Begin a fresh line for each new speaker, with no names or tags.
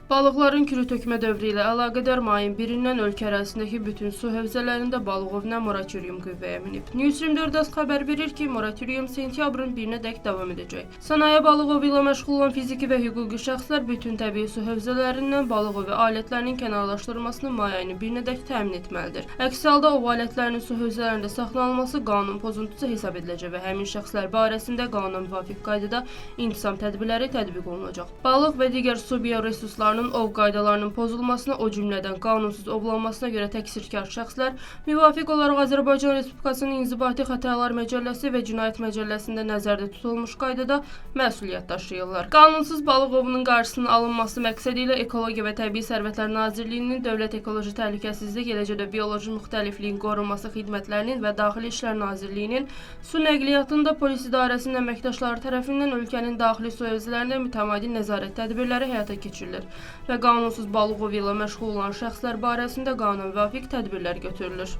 Balıqların kürü tökmə dövrü ilə əlaqədar mayın 1-dən ölkə ərazisindəki bütün su hövzələrində balıq ovuna moratorium qüvvəyə minib. News 24 xəbər verir ki, moratorium sentyabrın 1-nədək davam edəcək. Sənaye balıq ovu ilə məşğul olan fiziki və hüquqi şəxslər bütün təbii su hövzələrindən balıq ovu alətlərinin kənarlaşdırılmasını may ayının 1-nədək təmin etməlidir. Əks halda ov alətlərinin su hövzələrində saxlanılması qanun pozuntusu hesab ediləcək və həmin şəxslər barəsində qanuna müvafiq qaydada intizam tədbirləri tətbiq olunacaq. Balıq və digər su bioresurslarının ov qaydalarının pozulmasına, o cümlədən qanunsuz ovlanmasına görə təqsirkar şəxslər müvafiq olaraq Azərbaycan Respublikasının İnzibati Xətalar Məcəlləsi və Cinayət Məcəlləsində nəzərdə tutulmuş qaydada məsuliyyət daşıyırlar. Qanunsuz balıq ovunun qarşısının alınması məqsədi ilə Ekologiya və Təbii Sərvətlər Nazirliyinin Dövlət Ekoloji Təhlükəsizlik, eləcə də bioloji müxtəlifliyin qorunması xidmətlərinin və Daxili İşlər Nazirliyinin Su Nəqliyyatında Polis İdarəsinin əməkdaşları tərəfindən ölkənin daxili su hövzələrində mütəmadi nəzarət tədbirləri həyata keçirilir və qanunsuz balıq ovu ilə məşğul olan şəxslər barəsində qanuna müvafiq tədbirlər götürülür.